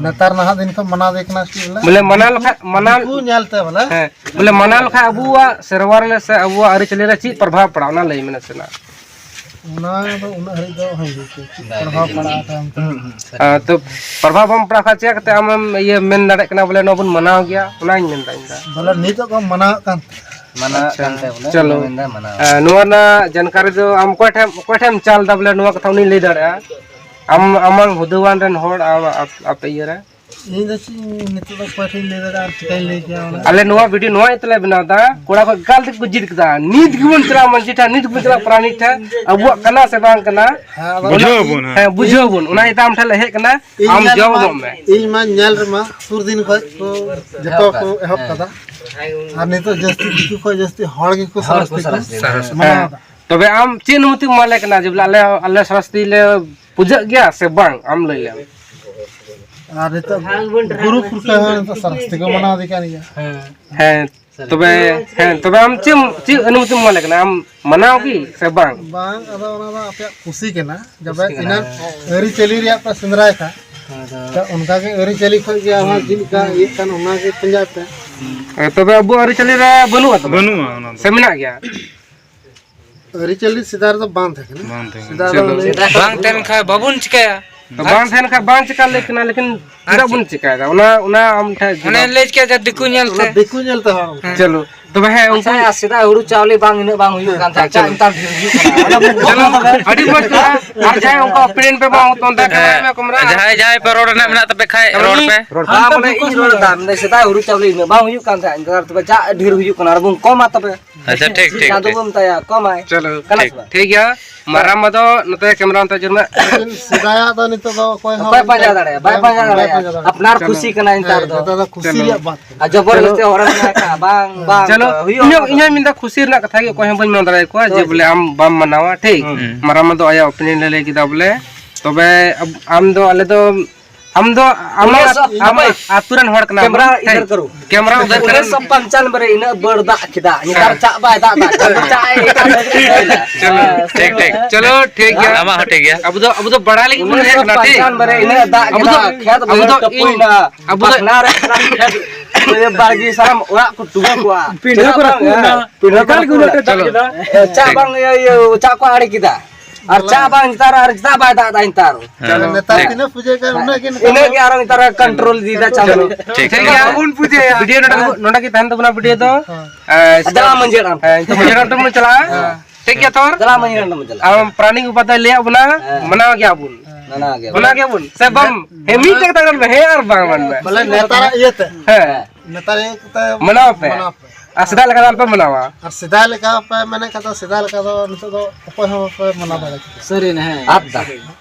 ᱱᱮᱛᱟᱨ ᱱᱟᱦᱟᱜ ᱫᱤᱱ ᱠᱷᱚᱱ ᱢᱟᱱᱟᱣ ᱫᱮ ᱠᱟᱱᱟ ᱪᱮᱫ ᱵᱚᱞᱮ? ᱵᱚᱞᱮ ᱢᱟᱱᱟᱣ ᱞᱮᱠᱷᱟᱡ, ᱢᱟᱱᱟᱣ ᱩᱱᱠᱩ ᱧᱮᱞ ᱛᱮ ᱵᱚᱞᱮ᱾ ᱦᱮᱸ, ᱵᱚᱞᱮ ᱢᱟᱱᱟᱣ ᱞᱮᱠᱷᱟᱡ ᱟᱵᱚᱣᱟᱜ ᱥᱮᱨᱣᱟ ᱨᱮ ᱥᱮ ᱟᱵᱚᱣᱟᱜ ᱟᱹᱨᱤᱪᱟᱹᱞᱤ ᱨᱮ ᱪᱮᱫ ᱯᱨᱚᱵᱷᱟᱵᱽ ᱯᱟᱲᱟᱜᱼᱟ, ᱚᱱᱟ ᱞᱟᱹᱭ ᱢᱮ ᱱᱟᱥᱮᱱᱟᱜ᱾ ᱚᱱᱟ ᱫᱚ ᱩᱱᱟᱹᱜ ᱦᱟᱹᱨᱤᱡ ᱫᱚ ᱦᱮᱸ, ᱪᱮᱫ ᱯᱨᱚᱵᱷᱟᱵᱽ ᱯᱟᱲᱟᱜᱼᱟ ᱛᱟᱭᱚᱢ ᱛᱮ᱾ ᱟᱨ ᱛᱚ ᱯᱨᱚᱵᱷᱟᱵᱽ ᱵᱟᱝ ᱯᱟᱲᱟᱜ ᱠᱷᱟᱡ ᱪᱮᱠᱟ ᱠᱟᱛᱮ ᱟᱢᱮᱢ ᱤᱭᱟᱹ ᱢᱮᱱ ᱫᱟᱲᱮᱭᱟᱜ ᱠᱟᱱᱟ ᱵᱚᱞᱮ ᱱᱚᱣᱟ ᱵᱚᱱ ᱢᱟᱱᱟᱣ ᱜᱮᱭᱟ, ᱚᱱᱟᱧ ᱢᱮᱱᱫᱟ ᱤᱧ ᱫᱚ᱾ ᱵᱚᱞᱮ ᱱᱤᱛᱚᱜ ᱠᱚ ᱢᱟᱱᱟᱣᱮᱫ ᱠᱟᱱ ᱢᱟᱱᱟᱣᱟᱜ ᱟᱪᱪᱷᱟ, ᱠᱟᱱ ᱛᱟᱭ ᱵᱚᱞᱮ, ᱪᱚᱞᱚ᱾ ᱢᱮᱱᱫᱟ ᱢᱟᱱᱟᱣ᱾ ᱮ, ᱱᱚᱣᱟ ᱨᱮᱱᱟᱜ ᱡᱟᱱᱠᱟᱨᱤ ᱫᱚ ᱟᱢ ᱚᱠᱚᱭ ᱴᱷᱮᱱ, ᱚᱠᱚᱭ ᱴᱷᱮᱱ ᱮᱢ ᱪᱟᱞ ᱮᱫᱟ ᱵᱚᱞᱮ, ᱱᱚᱣᱟ ᱠᱟᱛᱷᱟ ᱩᱱᱤ ᱞᱟᱹᱭ ᱫᱟᱲᱮᱭᱟᱜᱼᱟ? ᱟᱢ, ᱟᱢᱟᱝ ᱦᱩᱫᱟᱹᱣᱟᱱ ᱨᱮᱱ ᱦᱚᱲ, ᱟᱢ, ᱟᱯ-, ᱟᱯᱮ ᱤᱭᱟᱹ ᱨᱮ? ᱤᱧ ᱫᱚ ᱪᱮᱫ ᱤᱧ, ᱱᱤᱛᱚᱜ ᱫᱚ ᱚᱠᱚᱭ ᱴᱷᱮᱱ ᱤᱧ ᱞᱟᱹᱭ ᱫᱟᱲᱮᱭᱟᱜᱼᱟ ᱟᱨ ᱪᱤᱠᱟᱹᱧ ᱞᱟᱹᱭ ᱠᱮᱭᱟ ᱚᱱᱟ? ᱟᱞᱮ ᱱᱚᱣᱟ ᱵᱷᱤᱰᱤᱭᱳ ᱱᱚᱣᱟ ᱤᱭᱟᱹ ᱛᱮᱞᱮ ᱵᱮᱱᱟᱣ ᱮᱫᱟ, ᱠᱚᱲᱟ ᱠᱚ ᱮᱠᱟᱞ ᱛᱮᱠᱚ ᱡᱤᱫ ᱠᱮᱫᱟ, ᱱᱤᱛ ᱜᱮᱵᱚᱱ ᱪᱟᱞᱟᱜᱼᱟ ᱢᱟᱹᱡᱷᱤ ᱴᱷᱮᱱ, ᱱᱤᱛ ᱜᱮᱵᱚᱱ ᱪᱟᱞᱟᱜᱼᱟ ᱯᱟᱨᱟᱱᱤᱠ ᱴᱷᱮᱱ, ᱟᱵᱚᱣᱟᱜ ᱠᱟᱱᱟ ᱥᱮ ᱵᱟᱝ ᱠᱟᱱᱟ? ᱦᱮᱸ, ᱟᱫᱚ ᱵᱩᱡᱷᱟᱹᱣ ᱟᱵᱚᱱ, ᱦᱮᱸ᱾ ᱦᱮᱸ, ᱵᱩᱡᱷᱟᱹᱣ ᱟᱵᱚᱱ, ᱚᱱᱟ ᱤᱭᱟᱹᱛᱮ ᱟᱢ ᱴᱷᱮᱱ ᱞᱮ ᱦᱮᱡ ᱠᱟᱱᱟ, ᱤᱧ ᱟᱢ ᱧᱮᱞ ᱡᱚᱵᱚᱵ ᱢᱟ, ᱮᱢᱚᱜ ᱢᱮ᱾ ᱤᱧ ᱢᱟ ᱧᱮᱞ ᱨᱮᱢᱟ ᱥᱩᱨ ᱫᱤᱱ ᱠᱷᱚᱡ ᱠᱚ ᱡᱚᱛᱚ ᱠᱚ ᱮᱦᱚᱵ ᱠᱟᱫᱟ᱾ ᱟᱨ ᱱᱤᱛᱚᱜ ᱡᱟᱹᱥᱛᱤ, ᱫᱤᱠᱩ ᱠᱷᱚᱡ ᱡᱟᱹᱥᱛᱤ ᱦᱚᱲ ᱜᱮᱠᱚ ᱦᱚᱲ ᱠᱚ ᱥᱟᱨᱟᱥᱛᱤ ᱠᱚ ᱥᱟᱨᱟᱥᱛᱤ᱾ ᱢᱟᱱᱟᱣ ᱦᱮᱸ᱾ ᱮᱫᱟ᱾ ᱛᱚᱵᱮ ᱟᱢ ᱪᱮᱫ ᱚᱱᱩᱢᱚᱛᱤᱢ ᱮᱢᱟ ᱞᱮ ᱠᱟᱱᱟ ᱡᱮ ᱵᱚᱞᱮ ᱟᱞᱮ, ᱟᱞᱮ ᱥᱟᱨᱟᱥᱛᱤ ᱞᱮ ᱯᱩᱡᱟᱹᱜ ᱜᱮᱭᱟ ᱥᱮ ᱵᱟᱝ? ᱟᱢ ᱞᱟᱹᱭ ᱞᱮᱢ᱾ ᱟᱨ ᱱᱤᱛᱚᱜ ᱜᱩᱨᱩ ᱯᱩᱨᱠᱷᱟᱹ ᱦᱚᱸ ᱱᱤᱛᱚᱜ ᱥᱟᱨᱟᱥᱛᱤ ᱠᱚ ᱢᱟᱱᱟᱣ ᱤᱫᱤ ᱠᱟᱱ ᱜᱮᱭᱟ᱾ ᱦᱮᱸ᱾ ᱦᱮᱸ, ᱛᱚᱵᱮ, ᱦᱮᱸ, ᱛᱚᱵᱮ ᱟᱢ ᱪᱮᱫ ᱮᱢ, ᱪᱮᱫ ᱚᱱᱩᱢᱚᱛᱤᱢ ᱮᱢᱟ ᱞᱮ ᱠᱟᱱᱟ? ᱟᱢ ᱢᱟᱱᱟᱣ ᱜᱮ ᱥᱮ ᱵᱟᱝ? ᱵᱟᱝ, ᱟᱫᱚ ᱚᱱᱟ ᱫᱚ ᱟᱯᱮᱭᱟᱜ ᱠᱩᱥᱤ ᱠᱟᱱᱟ᱾ ᱡᱚᱵᱮ ᱠᱩᱥᱤ ᱠᱟᱱᱟ, ᱤᱱᱟᱹ ᱦᱮᱸ᱾ ᱟᱹᱨᱤᱪᱟᱹᱞᱤ ᱨᱮᱭᱟᱜ ᱯᱮ ᱥᱮᱸᱫᱽᱨᱟᱭ ᱠᱷᱟᱱ, ᱟᱫᱚ ᱛᱚ ᱚᱱᱠᱟ ᱜᱮ ᱟᱹᱨᱤᱪᱟᱹᱞᱤ ᱠᱷᱚᱡ ᱜᱮ ᱟᱨᱦᱚᱸ ᱪᱮᱫ ᱞᱮᱠᱟ ᱤᱭᱟᱹᱜ ᱠᱟᱱ, ᱚᱱᱟ ᱜᱮ ᱯᱟᱸᱡᱟᱭ ᱯᱮ᱾ ᱦᱮᱸ, ᱛᱚᱵᱮ ᱟᱵᱚ ᱟᱹᱨᱤᱪᱟᱹᱞᱤ ᱨᱮ ᱵᱟᱹᱱᱩᱜᱼᱟ ᱛᱚᱵᱮ? ᱵᱟᱹᱱᱩᱜᱼᱟ ᱚᱱᱟ ᱫᱚ᱾ ᱥᱮ ᱢᱮᱱᱟᱜ ᱜᱮᱭᱟ? ᱟᱹᱨᱤᱪᱟᱹᱞᱤ ᱥᱮᱫᱟᱭ ᱨᱮᱫᱚ ᱵᱟᱝ ᱛᱟᱦᱮᱸ ᱠᱟᱱᱟ᱾ ᱵᱟᱝ ᱛᱟᱦᱮᱸ ᱠᱟᱱᱟ᱾ ᱥᱮᱫᱟᱭ ᱫᱚ ᱪᱚᱞᱚ᱾ ᱞᱟᱹᱭ ᱵᱟᱝ ᱛᱟᱦᱮᱱ ᱠᱷᱟᱡ ᱵᱟᱵᱚᱱ ᱪᱤᱠᱟᱹᱭᱟ᱾ ᱵᱟᱝ ᱛᱟᱦᱮᱱ ᱠᱷᱟᱡ ᱵᱟᱝ ᱪᱤᱠᱟ ᱞᱟᱹᱭ ᱠᱟᱱᱟ, ᱞᱮᱠᱤᱱ ᱟᱨ ᱪᱮᱫᱟᱜ ᱪᱮᱫ? ᱵᱚᱱ ᱪᱤᱠᱟᱭᱮᱫᱟ? ᱚᱱᱟ, ᱚᱱᱟ ᱟᱢ ᱴᱷᱮᱱ ᱚᱱᱮ ᱡᱩᱫᱤ ᱞᱟᱹᱭ ᱠᱮᱫ ᱡᱮ ᱫᱤᱠᱩ ᱧᱮᱞ ᱚᱱᱟ ᱛᱮ᱾ ᱫᱤᱠᱩ ᱧᱮᱞ ᱛᱮ ᱦᱚᱸ᱾ ᱦᱮᱸ᱾ ᱪᱚᱞᱚ᱾ ᱛᱚᱵᱮ ᱦᱮᱸ, ᱩᱱᱠᱩ ᱟᱪᱪᱷᱟ, ᱥᱮᱫᱟᱭ ᱦᱩᱲᱩ ᱪᱟᱣᱞᱮ ᱵᱟᱝ ᱤᱱᱟᱹᱜ ᱵᱟᱝ ᱦᱩᱭᱩᱜ ᱠᱟᱱ ᱛᱟᱦᱮᱸᱫ᱾ ᱪᱟ ᱪᱚᱞᱚ᱾ ᱤᱱᱛᱟᱨ ᱰᱷᱮᱨ ᱦᱩᱭᱩᱜ ᱠᱟᱱᱟ᱾ ᱚᱱᱟ ᱵᱚᱱ ᱪᱚᱞᱚ᱾ ᱠᱚᱢᱟ ᱛᱚᱵᱮ᱾ ᱟᱹᱰᱤ ᱢᱚᱡᱽ ᱠᱟᱛᱷᱟ᱾ ᱟᱨ ᱡᱟᱦᱟᱸᱭ ᱚᱱᱠᱟ opinion ᱯᱮ ᱮᱢᱟ, ᱚᱱᱛᱮ ᱦᱮᱸ᱾ ᱠᱚᱢᱮᱱᱴ ᱨᱮ᱾ ᱡᱟᱦᱟᱸᱭ, ᱡᱟᱦᱟᱸᱭ ᱯᱮ ᱨᱚᱲ ᱨᱮᱱᱟᱜ ᱢᱮᱱᱟᱜ ᱛᱟᱯᱮ ᱠᱷᱟᱡ, ᱨᱚᱲ ᱯᱮ᱾ ᱵᱟᱝ, ᱵᱚᱞᱮ ᱤᱧ ᱨᱚᱲ ᱮᱫᱟ, ᱢᱟᱱᱮ ᱥᱮᱫᱟᱭ ᱦᱩᱲᱩ ᱪᱟᱣᱞᱮ ᱤᱱᱟᱹᱜ ᱵᱟᱝ ᱦᱩᱭᱩᱜ ᱠᱟᱱ ᱛᱟᱦᱮᱸᱫ, ᱱᱮᱛᱟᱨ ᱛᱚᱵᱮ ᱪᱟ ᱰᱷᱮᱨ ᱦᱩᱭᱩᱜ ᱠᱟᱱᱟ, ᱟᱨ ᱵᱚᱱ ᱠᱚᱢᱟ ᱛᱚᱵᱮ᱾ ᱟᱪᱪᱷᱟ, ᱴᱷᱤᱠ, ᱴᱷᱤᱠ, ᱪᱟᱸᱫᱚ ᱴᱷᱤᱠ᱾ ᱵᱚᱱ ᱢᱮᱛᱟᱭᱟ, ᱠᱚᱢᱟᱭ᱾ ᱪᱚᱞᱚ, ᱠᱟᱱᱟ ᱴᱷᱤᱠ, ᱥᱮ ᱵᱟᱝ? ᱴᱷᱤᱠ ᱜᱮᱭᱟ᱾ ᱢᱟᱨᱟᱝ ᱢᱟ ᱫᱚ ᱱᱚᱛᱮ ᱠᱮᱢᱨᱟ ᱚᱱᱛᱮ ᱡᱳᱨ ᱢᱮ᱾ ᱞᱮᱠᱤᱱ ᱥᱮᱫᱟᱭᱟᱜ ᱫᱚ ᱱᱤᱛᱚᱜ ᱫᱚ ᱚᱠᱚᱭ ᱦᱚᱸ ᱚᱠᱚᱭ ᱯᱟᱸᱡᱟ ᱫᱟᱲᱮᱭᱟᱜᱼᱟ? ᱵᱟᱭ ᱯᱟᱸᱡᱟ ᱵᱟᱭ ᱫᱟᱲᱮᱭᱟᱜᱼᱟ᱾ ᱯᱟᱸᱡᱟ ᱫᱟᱲᱮᱭᱟᱜᱼᱟ᱾ ᱟᱯᱱᱟᱨ ᱦᱮᱸ, ᱠᱩᱥᱤ ᱠᱟᱱᱟ ᱱᱮᱛᱟᱨ ᱦᱮᱸ, ᱫᱚ᱾ ᱱᱮᱛᱟᱨ ᱫᱚ ᱠᱩᱥᱤ ᱪᱚᱞᱚ᱾ ᱨᱮᱭᱟᱜ ᱵᱟᱛ ᱠᱟᱱᱟ᱾ ᱟᱨ ᱡᱚᱵᱚᱨᱫᱚᱥᱛᱤ ᱦᱚᱲᱮᱢ ᱢᱮᱱᱟ ᱠᱷᱟᱱ, ᱵᱟᱝ, ᱵᱟᱝ, ᱪᱚᱞᱚ, ᱦᱩᱭᱩᱜᱼᱟ ᱤᱧ ᱦᱚᱸ, ᱚᱱᱟ ᱤᱧ ᱫᱚ᱾ ᱦᱚᱸᱧ ᱢᱮᱱᱫᱟ ᱠᱷᱩᱥᱤ ᱨᱮᱱᱟᱜ ᱠᱟᱛᱷᱟ ᱜᱮ, ᱚᱠᱚᱭ ᱦᱚᱸ ᱵᱟᱹᱧ ᱢᱮᱱ ᱫᱟᱲᱮᱭᱟᱠᱚᱣᱟ ᱡᱮ ᱦᱳᱭ᱾ ᱵᱚᱞᱮ ᱟᱢ ᱵᱟᱢ ᱢᱟᱱᱟᱣᱟ, ᱴᱷᱤᱠ? ᱦᱩᱸ᱾ ᱢᱟᱨᱟᱝ ᱢᱟ ᱫᱚ ᱟᱭᱟᱜ opinion ᱮ ᱞᱟᱹᱭ ᱠᱮᱫᱟ ᱵᱚᱞᱮ, ᱛᱚᱵᱮ ᱟᱵ-, ᱟᱢ ᱫᱚ, ᱟᱞᱮ ᱫᱚ ᱟᱢ ᱫᱚ ᱟᱢᱟᱜ, ᱩᱱᱤᱥᱥᱚ ᱟᱢᱟᱜ ᱟᱛᱳ ᱨᱮᱱ ᱦᱚᱲ ᱠᱟᱱᱟᱢ, ᱠᱮᱢᱨᱟ ᱦᱮᱸ? ᱤᱫᱷᱟᱨ ᱠᱟᱨᱳ᱾ ᱠᱮᱢᱨᱟ ᱩᱫᱷᱟᱨ ᱠᱟᱨᱳ᱾ ᱩᱱᱤᱥᱥᱚ ᱯᱚᱧᱪᱟᱱᱵᱮ ᱨᱮ ᱤᱱᱟᱹᱜ ᱵᱟᱹᱲ ᱫᱟᱜ ᱠᱮᱫᱟ, ᱱᱮᱛᱟᱨ ᱦᱮᱸ᱾ ᱪᱟᱜ ᱵᱟᱭ ᱫᱟᱜ ᱮᱫᱟ, ᱪᱟᱜ ᱮ ᱪᱟᱜ ᱮ᱾ ᱪᱚᱞᱚ, ᱴᱷᱤᱠ, ᱴᱷᱤᱠ᱾ ᱪᱚᱞᱚ, ᱴᱷᱤᱠ ᱜᱮᱭᱟ᱾ ᱟᱢᱟᱜ ᱦᱚᱸ ᱴᱷᱤᱠ ᱜᱮᱭᱟ᱾ ᱟᱵᱚ ᱫᱚ, ᱟᱵᱚ ᱫᱚ ᱵᱟᱲᱟᱭ ᱞᱟᱹᱜᱤᱫ ᱵᱚᱱ ᱦᱮᱡ ᱠᱟᱱᱟ, ᱴᱷᱤᱠ? ᱩᱱᱤᱥᱥᱚ ᱯᱚᱧᱪᱟᱱᱵᱮ ᱨᱮ ᱤᱱᱟᱹᱜ ᱫᱟᱜ ᱟᱵᱚ ᱫᱚ, ᱠᱮᱫᱟ, ᱠᱷᱮᱛ ᱟᱵᱚ ᱵᱟᱹᱭᱦᱟᱹᱲ ᱫᱚ ᱤᱧ, ᱴᱟᱹᱯᱩᱭᱱᱟ, ᱟᱵᱚ ᱫᱚ ᱵᱟᱠᱷᱱᱟ ᱨᱮ ᱠᱷᱮᱛ, ᱵᱟᱲᱜᱮ ᱥᱟᱱᱟᱢ ᱚᱲᱟᱜ ᱠᱚ ᱰᱩᱵᱟᱹ ᱠᱚᱣᱟ᱾ ᱯᱤᱰᱷᱟᱹ ᱠᱚ ᱨᱟᱹᱯᱩᱫ ᱮᱱᱟ᱾ ᱯᱤᱰᱷᱟᱹ ᱠᱚ ᱮᱠᱟᱞ ᱜᱮ ᱨᱟᱹᱯᱩᱫ ᱩᱱᱟᱹᱜ ᱮᱱᱟ᱾ ᱴᱟ ᱫᱟᱜ ᱠᱮᱫᱟ᱾ ᱪᱟ ᱵᱟᱝ, ᱤᱭᱟᱹ, ᱤᱭᱟᱹ, ᱪᱟ ᱠᱚ ᱟᱲᱮ ᱠᱮᱫᱟ᱾ ᱟᱨ ᱪᱟ ᱵᱟᱝ ᱱᱮᱛᱟᱨ, ᱟᱨ ᱪᱮᱫᱟᱜ ᱵᱟᱭ ᱫᱟᱜ ᱮᱫᱟ ᱱᱮᱛᱟᱨ? ᱦᱮᱸ᱾ ᱱᱮᱛᱟᱨ ᱴᱷᱤᱠ᱾ ᱛᱤᱱᱟᱹᱜ ᱯᱩᱡᱟᱹ ᱠᱟᱱ, ᱩᱱᱟᱹᱜ ᱜᱮ ᱱᱮᱛᱟᱨ ᱤᱱᱟᱹᱜ ᱜᱮ ᱟᱨᱚ ᱱᱮᱛᱟᱨ ᱠᱚᱱᱴᱨᱳᱞ ᱤᱫᱤᱭᱮᱫᱟ ᱪᱟᱸᱫᱳ᱾ ᱴᱷᱤᱠ᱾ ᱴᱷᱤᱠ ᱜᱮᱭᱟ, ᱵᱚᱱ ᱯᱩᱡᱟᱹᱭᱟ᱾ ᱵᱷᱤᱰᱤᱭᱳ ᱱᱚᱰᱮ, ᱱᱚᱰᱮ ᱜᱮ ᱛᱟᱦᱮᱱ ᱛᱟᱵᱚᱱᱟ ᱵᱷᱤᱰᱤᱭᱳ ᱫᱚ᱾ ᱦᱮᱸ᱾ ᱟᱨ ᱪᱟᱞᱟᱣ ᱢᱟᱹᱡᱷᱤ ᱦᱟᱲᱟᱢ᱾ ᱦᱮᱸ, ᱱᱤᱛᱚᱜ ᱢᱟᱹᱡᱷᱤ ᱦᱟᱲᱟᱢ ᱴᱷᱮᱱ ᱵᱚᱱ ᱪᱟᱞᱟᱜᱼᱟ᱾ ᱦᱮᱸ᱾ ᱴᱷᱤᱠ ᱜᱮᱭᱟ ᱛᱚ? ᱪᱟᱞᱟᱣ ᱢᱟᱹᱡᱷᱤ ᱦᱟᱲᱟᱢ ᱴᱷᱮᱱ ᱵᱚᱱ ᱪᱟᱞᱟᱜᱼᱟ᱾ ᱟᱢ ᱯᱨᱟᱱᱤᱠ ᱵᱟᱵᱟ ᱫᱚᱭ ᱞᱟᱹᱭᱟᱫ ᱵᱚᱱᱟ, ᱦᱮᱸ᱾ ᱢᱟᱱᱟᱣ ᱜᱮᱭᱟ ᱵᱚᱱ᱾ ᱢᱟᱱᱟᱣ ᱜᱮᱭᱟ ᱵᱚᱱ᱾ ᱢᱟᱱᱟᱣ ᱜᱮᱭᱟ ᱵᱚᱱ᱾ ᱢᱤᱫ ᱴᱟᱠᱟ ᱛᱟᱦᱮᱱ ᱢᱮ, ᱦᱮᱸ ᱟᱨ ᱵᱟᱝ ᱢᱮᱱ ᱢᱮ᱾ ᱵᱚᱞᱮ ᱱᱮᱛᱟᱨᱟᱜ ᱤᱭᱟᱹᱛᱮ᱾ ᱦᱮᱸ᱾ ᱱᱮᱛᱟᱨ ᱤᱭᱟᱹ ᱠᱟᱛᱮ ᱢᱟᱱᱟᱣ ᱯᱮ᱾ ᱢᱟᱱᱟᱣ ᱯᱮ᱾ ᱟᱨ ᱥᱮᱫᱟᱭ ᱞᱮᱠᱟ ᱫᱚ ᱟᱞᱚᱯᱮ ᱢᱟᱱᱟᱣᱟ᱾ ᱟᱨ ᱥᱮᱫᱟᱭ ᱞᱮᱠᱟ ᱯᱮ ᱢᱮᱱᱮᱫ ᱠᱷᱟᱱ ᱫᱚ, ᱥᱮᱫᱟᱭ ᱞᱮᱠᱟ ᱫᱚ ᱱᱤᱛᱚᱜ ᱫᱚ ᱚᱠᱚᱭ ᱦᱚᱸ ᱵᱟᱯᱮ ᱢᱟᱱᱟᱣ ᱫᱟᱲᱮ ᱠᱮᱭᱟ᱾ ᱥᱟᱹᱨᱤ ᱱᱟ, ᱦᱮᱸ᱾ ᱟᱫ ᱫᱟ᱾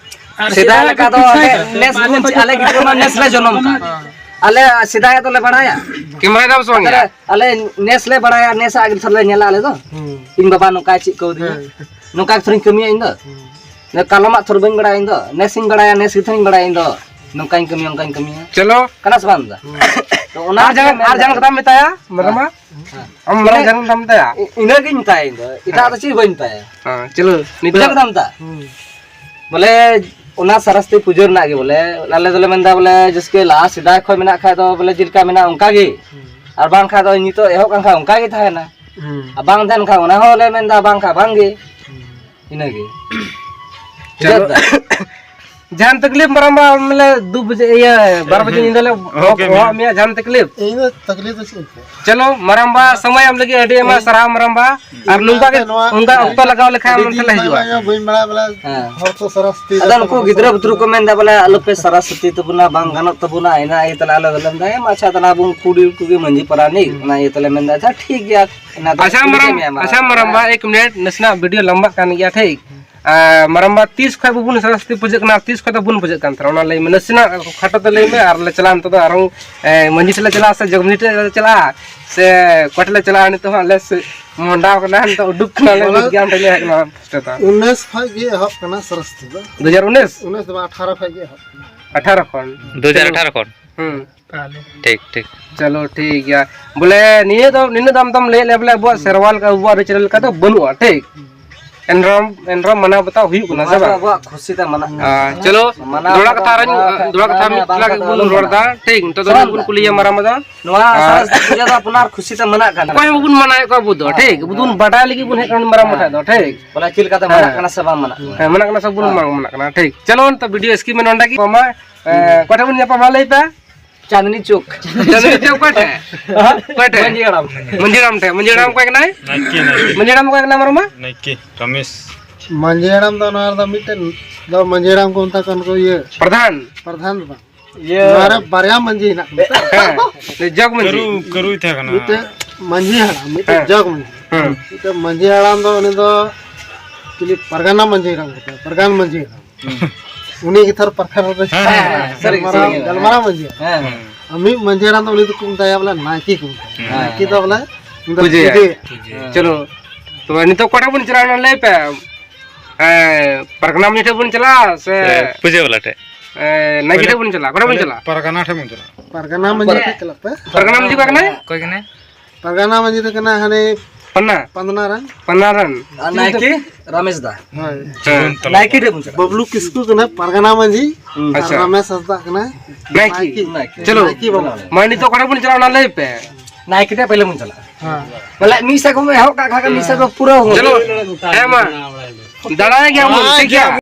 ᱟᱨ ᱥᱮᱫᱟᱭ ᱥᱮᱫᱟᱭ ᱞᱮᱠᱟ ᱫᱚ ᱠᱚ ᱟᱞᱮ ᱯᱤᱪᱷᱟᱹᱭ ᱱᱮᱥ ᱵᱚᱱ, ᱟᱞᱮ ᱜᱤᱫᱽᱨᱟᱹ ᱢᱟ ᱱᱮᱥ ᱞᱮ ᱡᱚᱱᱚᱢ ᱠᱟᱱ᱾ ᱦᱮᱸ᱾ ᱟᱞᱮ ᱥᱮᱫᱟᱭ ᱫᱚᱞᱮ ᱵᱟᱲᱟᱭᱟ᱾ ᱠᱮᱢᱮᱨᱟ ᱫᱚ ᱥᱚᱝ ᱜᱮᱭᱟ᱾ ᱟᱞᱮ ᱱᱮᱥ ᱞᱮ ᱵᱟᱲᱟᱭᱟ, ᱱᱮᱥᱟᱜ ᱜᱮ ᱛᱷᱚᱨ ᱞᱮ ᱧᱮᱞᱟ ᱟᱞᱮ ᱫᱚ᱾ ᱦᱩᱸ᱾ ᱤᱧ ᱵᱟᱵᱟ ᱱᱚᱝᱠᱟᱭ ᱪᱮᱫ ᱠᱟᱣᱫᱤᱧᱟ᱾ ᱦᱮᱸ᱾ ᱱᱚᱝᱠᱟ ᱜᱮ ᱛᱷᱚᱨᱤᱧ ᱠᱟᱹᱢᱤᱭᱟ ᱤᱧ ᱫᱚ᱾ ᱦᱩᱸ᱾ ᱠᱟᱞᱚᱢᱟᱜ ᱛᱷᱚᱨ ᱵᱟᱹᱧ ᱵᱟᱲᱟᱭᱟ ᱤᱧ ᱫᱚ᱾ ᱱᱮᱥᱤᱧ ᱵᱟᱲᱟᱭᱟ, ᱱᱮᱥ ᱜᱮ ᱛᱷᱚᱨᱤᱧ ᱵᱟᱲᱟᱭᱟ ᱤᱧ ᱫᱚ᱾ ᱱᱚᱝᱠᱟᱧ ᱠᱟᱹᱢᱤᱭᱟ, ᱚᱱᱠᱟᱧ ᱠᱟᱹᱢᱤᱭᱟ᱾ ᱪᱚᱞᱚ᱾ ᱠᱟᱱᱟ ᱥᱮ ᱵᱟᱝ ᱫᱟ? ᱦᱩᱸ᱾ ᱛᱚ ᱚᱱᱟ ᱟᱨ ᱡᱟᱦᱟᱸ, ᱜᱮ ᱟᱨ ᱡᱟᱦᱟᱸ ᱢᱮᱱᱫᱟ᱾ ᱠᱟᱛᱷᱟᱢ ᱢᱮᱛᱟᱭᱟ, ᱢᱟᱨᱟᱢᱟ? ᱦᱮᱸ᱾ ᱟᱢ ᱢᱟᱨᱟᱝ ᱤᱱᱟᱹ-, ᱡᱟᱦᱟᱸ ᱠᱟᱛᱷᱟᱢ ᱢᱮᱛᱟᱭᱟ? ᱤ-, ᱤᱱᱟᱹᱜᱤᱧ ᱢᱮᱛᱟᱭᱟ ᱤᱧ ᱫᱚ᱾ ᱮᱴᱟᱜ ᱫᱚ ᱪᱮᱫ ᱵᱟᱹᱧ ᱢᱮᱛᱟᱭᱟ᱾ ᱦᱮᱸ, ᱪᱚᱞᱚ᱾ ᱱᱤᱛᱚᱜ ᱵᱩᱡᱷᱟᱹᱣ ᱠᱮᱫᱟᱢ ᱫᱟ? ᱦᱩᱸ᱾ ᱵᱚᱞᱮ ᱚᱱᱟ ᱥᱚᱨᱚᱥᱚᱛᱤ ᱯᱩᱡᱟᱹ ᱨᱮᱱᱟᱜ ᱜᱮ ᱵᱚᱞᱮ ᱟᱞᱮ ᱫᱚᱞᱮ ᱢᱮᱱᱫᱟ ᱵᱚᱞᱮ ᱡᱟᱹᱥᱛᱤ ᱞᱟᱦᱟ ᱥᱮᱫᱟᱭ ᱠᱷᱚᱱ ᱢᱮᱱᱟᱜ ᱠᱷᱟᱡ ᱫᱚ ᱵᱚᱞᱮ ᱪᱮᱫ ᱞᱮᱠᱟ ᱢᱮᱱᱟᱜᱼᱟ ᱚᱱᱠᱟ ᱜᱮ᱾ ᱦᱩᱸ᱾ ᱟᱨ ᱵᱟᱝᱠᱷᱟᱡ ᱫᱚ ᱱᱤᱛᱚᱜ ᱮᱦᱚᱵ ᱠᱟᱱ ᱠᱷᱟᱡ ᱚᱱᱠᱟ ᱜᱮ ᱛᱟᱦᱮᱱᱟ᱾ ᱦᱩᱸ᱾ ᱟᱨ ᱵᱟᱝ ᱛᱟᱦᱮᱱ ᱠᱷᱟᱡ ᱚᱱᱟ ᱦᱚᱸᱞᱮ ᱢᱮᱱᱫᱟ ᱵᱟᱝ ᱠᱷᱟᱡ ᱵᱟᱝ ᱜᱮ᱾ ᱦᱩᱸ᱾ ᱤᱱᱟᱹᱜᱮ᱾ ᱪᱚᱞᱚ᱾ ᱵᱩᱡᱷᱟᱹᱣ ᱫᱟ? ᱡᱟᱦᱟᱱ ᱛᱟᱠᱞᱤᱯ ᱢᱟᱨᱟᱝᱵᱟ ᱢᱟᱱᱮ ᱫᱩ ᱵᱟᱡᱮ ᱤᱭᱟᱹ ᱵᱟᱨ ᱵᱟᱡᱮ ᱦᱩᱸ᱾ ᱧᱤᱫᱟᱹ ᱞᱮ ᱦᱚᱦᱚ ᱢᱮᱭᱟ, ᱡᱟᱦᱟᱱ ᱛᱟᱠᱞᱤᱯ? ᱤᱧ ᱫᱚ ᱛᱟᱠᱞᱤᱯ ᱫᱚ ᱪᱮᱫ ᱦᱚᱸ ᱵᱟᱹᱱᱩᱜᱼᱟ᱾ ᱪᱚᱞᱚ ᱢᱟᱨᱟᱝᱵᱟ, ᱥᱚᱢᱚᱭ ᱮᱢ ᱞᱟᱹᱜᱤᱫ ᱟᱹᱰᱤ ᱟᱭᱢᱟ ᱥᱟᱨᱦᱟᱣ ᱢᱟᱨᱟᱝᱵᱟ᱾ ᱟᱨ ᱤᱧ ᱱᱚᱝᱠᱟ ᱜᱮ, ᱱᱚᱣᱟ ᱚᱱᱠᱟ ᱟᱹᱰᱤ ᱚᱠᱛᱚ ᱫᱤᱱ ᱞᱟᱜᱟᱣ ᱞᱮᱠᱷᱟᱱ ᱟᱹᱰᱤ ᱟᱢ ᱫᱤᱱ ᱴᱷᱮᱱ ᱞᱮ ᱠᱷᱚᱱ ᱦᱤᱡᱩᱜᱼᱟ᱾ ᱵᱟᱹᱧ ᱵᱟᱲᱟᱭᱟ ᱵᱚᱞᱮ ᱦᱮᱸ᱾ ᱦᱚᱲ ᱠᱚ ᱥᱟᱨᱟ ᱥᱟᱹᱛᱤ ᱟᱫᱚ ᱫᱟᱠᱚ ᱱᱩᱠᱩ ᱵᱟᱠᱚ ᱜᱤᱫᱽᱨᱟᱹ ᱥᱟᱨᱟ ᱵᱩᱛᱨᱩ ᱠᱚ ᱥᱟᱹᱛᱤ᱾ ᱢᱮᱱᱫᱟ ᱵᱚᱞᱮ ᱟᱞᱚᱯᱮ ᱥᱟᱨᱟ ᱥᱟᱹᱛᱤ ᱛᱟᱵᱚᱱᱟ, ᱵᱟᱝ ᱜᱟᱱᱚᱜ ᱛᱟᱵᱚᱱᱟ, ᱤᱱᱟᱹ ᱤᱭᱟᱹ ᱛᱮᱞᱮ ᱟᱞᱮ ᱫᱚᱞᱮ ᱢᱮᱱᱫᱟ ᱦᱮᱸ ᱢᱟ ᱟᱪᱪᱷᱟ ᱛᱟᱦᱞᱮ ᱟᱵᱚ ᱠᱩᱲᱤ ᱠᱚᱜᱮ ᱢᱟᱹᱡᱷᱤ ᱯᱟᱨᱟᱱᱤᱠ, ᱦᱩᱸ᱾ ᱚᱱᱟ ᱤᱭᱟᱹ ᱛᱮᱞᱮ ᱢᱮᱱᱫᱟ ᱟᱪᱪᱷᱟ ᱴᱷᱤᱠ ᱜᱮᱭᱟ᱾ ᱟᱪᱪᱷᱟ ᱢᱟᱨᱟᱝ, ᱟᱪᱪᱷᱟ ᱢᱟᱨᱟᱝᱵᱟ, ᱮᱠ ᱢᱤᱱᱤᱴ, ᱱᱟᱥᱮᱱᱟᱜ video ᱞᱟᱢᱵᱟᱜ ᱠᱟᱱ ᱜᱮᱭᱟ, ᱴᱷᱤᱠ? ᱟᱨ ᱢᱟᱨᱟᱝᱵᱟ, ᱛᱤᱥ ᱠᱷᱚᱱ ᱵᱚᱱ ᱥᱟᱨᱚᱥᱚᱛᱤ ᱯᱩᱡᱟᱹᱜ ᱠᱟᱱᱟ, ᱛᱤᱥ ᱠᱷᱚᱱ ᱫᱚ ᱵᱚᱱ ᱯᱩᱡᱟᱹᱜ ᱠᱟᱱ ᱛᱟᱦᱮᱱᱟ, ᱚᱱᱟ ᱞᱟᱹᱭ ᱢᱮ, ᱱᱟᱥᱮᱱᱟᱜ ᱠᱷᱟᱴᱚ ᱛᱮ ᱞᱟᱹᱭ ᱢᱮ, ᱟᱨ ᱞᱮ ᱪᱟᱞᱟᱜᱼᱟ ᱱᱤᱛᱚᱜ ᱫᱚ ᱟᱨᱦᱚᱸ, ᱮ, ᱢᱟᱹᱡᱷᱤ ᱴᱷᱮᱱ ᱞᱮ ᱪᱟᱞᱟᱜᱼᱟ ᱥᱮ ᱡᱚᱜᱽ ᱢᱟᱹᱡᱷᱤ ᱴᱷᱮᱱ ᱞᱮ ᱪᱟᱞᱟᱜᱼᱟ ᱥᱮ ᱚᱠᱚᱭ ᱴᱷᱮᱱ ᱞᱮ ᱪᱟᱞᱟᱜᱼᱟ? ᱱᱤᱛᱚᱜ ᱦᱟᱸᱜ ᱞᱮ ᱥᱮ-, ᱢᱚᱦᱰᱟᱣ ᱠᱟᱱᱟ, ᱱᱤᱛᱚᱜ ᱩᱰᱩᱠ ᱠᱟᱱᱟ ᱞᱮ, ᱵᱚᱞᱮ ᱢᱤᱫ ᱜᱮ ᱟᱢ ᱴᱷᱮᱱ ᱞᱮ ᱦᱮᱡ ᱠᱟᱱᱟ ᱥᱴᱮᱴᱟ᱾ ᱩᱱᱤᱥ ᱠᱷᱚᱱ ᱜᱮ ᱮᱦᱚᱵ ᱠᱟᱱᱟ ᱥᱚᱨᱚᱥᱚᱛᱤ ᱫᱚ᱾ ᱫᱩ ᱦᱟᱡᱟᱨ ᱩᱱᱤᱥ? ᱩᱱᱤᱥ ᱫᱚ ᱵᱟᱝ, ᱟᱴᱷᱟᱨᱚ ᱠᱷᱚᱱ ᱜᱮ ᱮᱦᱚᱵ ᱠᱟᱱᱟ᱾ ᱟᱴᱷᱟᱨᱚ ᱠᱷᱚᱱ? ᱫᱩ ᱦᱟᱡᱟᱨ ᱟᱴᱷᱟᱨᱚ ᱠᱷᱚᱱ? ᱦᱩᱸ᱾ ᱴᱷᱤᱠ, ᱴᱷᱤᱠ᱾ ᱪᱚᱞᱚ, ᱴᱷᱤᱠ ᱜᱮᱭᱟ᱾ ᱵᱚᱞᱮ, ᱱᱤᱭᱟᱹ ᱫᱚ, ᱱᱤᱱᱟᱹᱜ ᱫᱟᱢ ᱫᱟᱢ ᱞᱟᱹᱭᱮᱫ ᱞᱮᱭᱟ, ᱵᱚᱞᱮ, ᱟᱵᱚᱣᱟᱜ ᱥᱮᱨᱣᱟ ᱞᱮᱠᱟ, ᱟᱵᱚᱣᱟᱜ ᱟᱹᱨᱤᱪᱟᱹᱞᱤ ᱞᱮᱠᱟ ᱫᱚ ᱵᱟᱹᱱᱩᱜᱼᱟ, ᱴᱷᱤᱠ? ᱮᱱᱨᱮᱦᱚᱸ, ᱮᱱᱨᱮᱦᱚᱸ ᱢᱟᱱᱟᱣ ᱵᱟᱛᱟᱣ ᱦᱩᱭᱩᱜ ᱠᱟᱱᱟ, ᱥᱮ ᱵᱟᱝ? ᱟᱵᱚᱣᱟᱜ ᱠᱷᱩᱥᱤ ᱛᱮ ᱢᱟᱱᱟᱜ ᱠᱟᱱᱟ᱾ ᱟᱨ ᱪᱚᱞᱚ, ᱢᱟᱱᱟᱣ ᱫᱚᱦᱲᱟ ᱠᱟᱛᱷᱟ ᱟᱨᱚᱧ, ᱵᱟᱝ ᱠᱷᱟᱱ ᱫᱚᱦᱲᱟ ᱠᱟᱛᱷᱟ ᱢᱤᱫ ᱵᱟᱝ ᱞᱟᱜᱤᱫ ᱠᱷᱟᱱ ᱵᱚᱱ ᱟᱞᱚᱢ ᱨᱚᱲ ᱮᱫᱟ, ᱢᱟᱱᱟᱣ᱾ ᱴᱷᱤᱠ? ᱱᱤᱛᱚᱜ ᱫᱚ ᱥᱟᱱᱟᱢ ᱵᱚᱱ ᱠᱩᱞᱤᱭᱟ ᱢᱟᱨᱟᱝ ᱵᱟ ᱫᱚ᱾ ᱱᱚᱣᱟ ᱦᱮᱸ᱾ ᱥᱚᱨᱚᱥᱚᱛᱤ ᱯᱩᱡᱟᱹ ᱫᱚ ᱟᱯᱱᱟᱨ ᱠᱷᱩᱥᱤ ᱛᱮ ᱢᱟᱱᱟᱜ ᱠᱟᱱᱟ᱾ ᱚᱠᱚᱭ ᱦᱚᱸ ᱵᱟᱵᱚᱱ ᱢᱟᱱᱟᱣᱮᱫ ᱠᱚᱣᱟ ᱟᱵᱚ ᱫᱚ, ᱦᱮᱸ᱾ ᱴᱷᱤᱠ? ᱟᱵᱚ ᱫᱚᱵᱚᱱ ᱵᱟᱰᱟᱭ ᱞᱟᱹᱜᱤᱫ ᱵᱚᱱ ᱦᱮᱡ ᱠᱟᱱᱟ ᱢᱟᱨᱟᱝ ᱦᱮᱸ᱾ ᱢᱚᱴᱷᱟ ᱫᱚ, ᱴᱷᱤᱠ? ᱵᱚᱞᱮ ᱪᱮᱫ ᱞᱮᱠᱟᱛᱮ ᱢᱟᱱᱟᱜ ᱦᱮᱸ᱾ ᱠᱟᱱᱟ ᱥᱮ ᱵᱟᱝ ᱢᱟᱱᱟᱜ ᱠᱟᱱᱟ? ᱦᱮᱸ, ᱢᱟᱱᱟᱜ ᱠᱟᱱᱟ ᱥᱮ ᱵᱟᱵᱚᱱ ᱦᱮᱸ᱾ ᱢᱟᱱᱟᱜ ᱠᱟᱱᱟ, ᱴᱷᱤᱠ? ᱪᱚᱞᱚ, ᱱᱤᱛᱚᱜ ᱵᱷᱤᱰᱤᱭᱳ ᱥᱠᱤᱯ ᱢᱮ ᱱᱚᱰᱮ ᱜᱮ᱾ ᱢᱟ, ᱮ, ᱚᱠᱟ ᱴᱷᱮᱱ ᱵᱚᱱ ᱧᱟᱯᱟᱢᱟ, ᱞᱟᱹᱭ ᱯᱮ? ᱪᱟᱸᱫᱱᱤ ᱪᱚᱠ᱾ ᱪᱟᱸᱫᱱᱤ ᱪᱚᱠ ᱚᱠᱚᱭ ᱴᱷᱮᱱ? ᱚᱠᱚᱭ ᱴᱷᱮᱱ? ᱢᱟᱹᱡᱷᱤ ᱦᱟᱲᱟᱢ ᱴᱷᱮᱱ᱾ ᱢᱟᱹᱡᱷᱤ ᱦᱟᱲᱟᱢ ᱴᱷᱮᱱ᱾ ᱢᱟᱹᱡᱷᱤ ᱦᱟᱲᱟᱢ ᱚᱠᱚᱭ ᱠᱟᱱᱟᱭ? ᱱᱟᱭᱠᱮ, ᱱᱟᱭᱠᱮ᱾ ᱢᱟᱹᱡᱷᱤ ᱦᱟᱲᱟᱢ ᱚᱠᱚᱭ ᱠᱟᱱᱟᱭ, ᱢᱟᱨᱟᱝ ᱵᱟ? ᱱᱟᱭᱠᱮ, ᱨᱟᱢᱮᱥ᱾ ᱢᱟᱹᱡᱷᱤ ᱦᱟᱲᱟᱢ ᱫᱚ ᱱᱚᱣᱟ ᱨᱮᱫᱚ ᱢᱤᱫᱴᱮᱱ ᱫᱚ ᱢᱟᱹᱡᱷᱤ ᱦᱟᱲᱟᱢ ᱠᱚ ᱢᱮᱛᱟ ᱠᱚᱣᱟ, ᱩᱱᱠᱩ ᱤᱭᱟᱹ ᱯᱨᱚᱫᱷᱟᱱ᱾ ᱯᱨᱚᱫᱷᱟᱱ ᱫᱚ ᱵᱟᱝ᱾ ᱤᱭᱟᱹ᱾ ᱱᱚᱣᱟ ᱨᱮ ᱵᱟᱨᱭᱟ ᱢᱟᱹᱡᱷᱤ ᱦᱮᱱᱟᱜ ᱠᱚᱣᱟ᱾ ᱦᱮᱸ, ᱡᱚᱜᱽ ᱢᱟᱹᱡᱷᱤ᱾ ᱠᱟᱹᱨᱩ, ᱠᱟᱹᱨᱩᱭ ᱛᱟᱦᱮᱸ ᱠᱟᱱᱟ᱾ ᱢᱤᱫᱴᱮᱱ ᱢᱟᱹᱡᱷᱤ ᱦᱟᱲᱟᱢ, ᱢᱤᱫᱴᱮᱱ ᱦᱮᱸ᱾ ᱡᱚᱜᱽ ᱢᱟᱹᱡᱷᱤ᱾ ᱦᱮᱸ᱾ ᱢᱤᱫᱴᱮᱱ ᱢᱟᱹᱡᱷᱤ ᱦᱟᱲᱟᱢ ᱫᱚ ᱩᱱᱤ ᱫᱚ ᱪᱤᱞᱤ ᱯᱟᱨᱜᱟᱱᱟ ᱢᱟᱹᱡᱷᱤ ᱦᱟᱲᱟᱢ ᱠᱚ ᱢᱮᱛᱟᱭᱟ, ᱯᱟᱨᱜᱟᱱ ᱢᱟᱹᱡᱷᱤ ᱦᱟᱲᱟᱢ᱾ ᱦᱩᱸ᱾ ᱩᱱᱤ ᱜᱮ ᱛᱷᱚᱨ ᱯᱟᱨᱜᱟᱱᱟ ᱫᱚ᱾ ᱦᱮᱸ, ᱦᱮᱸ, ᱦᱮᱸ᱾ ᱥᱟᱹᱨᱤ ᱜᱮ, ᱜᱟᱞᱢᱟᱨᱟᱣ, ᱥᱟᱹᱨᱤ ᱜᱮ᱾ ᱜᱟᱞᱢᱟᱨᱟᱣ ᱢᱟᱹᱡᱷᱤ ᱦᱟᱲᱟᱢ᱾ ᱦᱮᱸ, ᱦᱮᱸ᱾ ᱟᱨ ᱢᱤᱫ ᱢᱟᱹᱡᱷᱤ ᱦᱟᱲᱟᱢ ᱫᱚ ᱩᱱᱤ ᱫᱚᱠᱚ ᱢᱮᱛᱟᱭᱟ ᱵᱚᱞᱮ ᱱᱟᱭᱠᱮ ᱠᱚ ᱢᱮᱛᱟᱭᱟ᱾ ᱦᱮᱸ᱾ ᱱᱟᱭᱠᱮ ᱫᱚ ᱵᱚᱞᱮ ᱩᱱᱤ ᱫᱚ ᱯᱩᱡᱟᱹᱭᱟ᱾ ᱯᱩᱡᱟᱹᱭᱟ᱾ ᱦᱮᱸ᱾ ᱪᱚᱞᱚ, ᱛᱚᱵᱮ ᱱᱤᱛᱚᱜ ᱚᱠᱟᱴᱟᱜ ᱵᱚᱱ ᱪᱟᱞᱟᱣ ᱮᱱᱟ ᱞᱟᱹᱭ ᱯᱮ? ᱦᱮᱸ, ᱯᱟᱨᱜᱟᱱᱟ ᱢᱟᱹᱡᱷᱤ ᱴᱷᱮᱱ ᱵᱚᱱ ᱪᱟᱞᱟᱜᱼᱟ ᱥᱮ ᱥᱮ ᱯᱩᱡᱟᱹ ᱵᱟᱞᱟ ᱴᱷᱮᱱ? ᱮ, ᱱᱟᱭᱠᱮ ᱴᱷᱮᱱ ᱵᱚᱱ ᱪᱟᱞᱟᱜᱼᱟ? ᱚᱠᱟᱴᱷᱮᱱ ᱵᱚᱱ ᱪᱟᱞᱟᱜᱼᱟ? ᱯᱟᱨᱜᱟᱱᱟ ᱴᱷᱮᱱ ᱵᱚᱱ ᱪᱟᱞᱟᱜᱼᱟ᱾ ᱯᱟᱨᱜᱟᱱᱟ ᱢᱟᱹᱡᱷᱤ ᱴᱷᱮᱱ ᱪᱟᱞᱟᱜ ᱯᱮ᱾ ᱯᱟᱨᱜᱟᱱᱟ ᱢᱟᱹᱡᱷᱤ ᱚᱠᱟ ᱠᱟᱱᱟᱭ? ᱚᱠᱚᱭ ᱠᱟᱱᱟᱭ? ᱯᱟᱨᱜᱟᱱᱟ ᱢᱟᱹᱡᱷᱤ ᱫᱚ ᱠᱟᱱᱟ ᱦᱟᱱᱮ ᱯᱟᱱᱱᱟ? ᱯᱟᱱᱱᱟ ᱨᱮᱱ᱾ ᱯᱟᱱᱱᱟ ᱨᱮᱱ᱾ ᱟᱨ ᱱᱟᱭᱠᱮ ᱨᱟᱢᱮᱥ ᱫᱟ᱾ ᱦᱳᱭ᱾ ᱦᱮᱸ᱾ ᱱᱟᱭᱠᱮ ᱴᱷᱮᱱ ᱵᱚᱱ ᱪᱟᱞᱟᱜᱼᱟ᱾ ᱵᱟᱵᱞᱩ ᱠᱤᱥᱠᱩ ᱠᱟᱱᱟ ᱯᱟᱨᱜᱟᱱᱟ ᱢᱟᱹᱡᱷᱤ᱾ ᱦᱩᱸ᱾ ᱟᱪᱪᱷᱟ᱾ ᱟᱨ ᱨᱟᱢᱮᱥ ᱦᱟᱸᱥᱫᱟ ᱠᱟᱱᱟᱭ ᱱᱟᱭᱠᱮ᱾ ᱱᱟᱭᱠᱮ᱾ ᱱᱟᱭᱠᱮ᱾ ᱪᱚᱞᱚ, ᱱᱟᱭᱠᱮ ᱵᱟᱵᱟ᱾ ᱢᱟ ᱱᱤᱛᱚᱜ ᱚᱠᱟᱴᱷᱮᱱ ᱵᱚᱱ ᱪᱟᱞᱟᱜᱼᱟ ᱚᱱᱟ ᱞᱟᱹᱭ ᱯᱮ᱾ ᱱᱟᱭᱠᱮ ᱴᱷᱮᱱ ᱯᱟᱹᱭᱞᱟᱹ ᱵᱚᱱ ᱪᱟᱞᱟᱜᱼᱟ᱾ ᱦᱮᱸ᱾ ᱵᱚᱞᱮ ᱢᱤᱫ ᱥᱮᱫ ᱠᱷᱚᱱ ᱵᱚᱱ ᱮᱦᱚᱵ ᱠᱟᱜ ᱠᱷᱟᱱ ᱢᱤᱫ ᱥᱮᱫ ᱫᱚ ᱯᱩᱨᱟᱹ ᱦᱩᱭᱩᱜᱼᱟ᱾ ᱪᱚᱞᱚ, ᱦᱮᱸ ᱢᱟ᱾ ᱫᱟᱬᱟᱭ ᱜᱮᱭᱟ ᱵᱚᱱ, ᱴᱷᱤᱠ ᱜᱮᱭᱟ?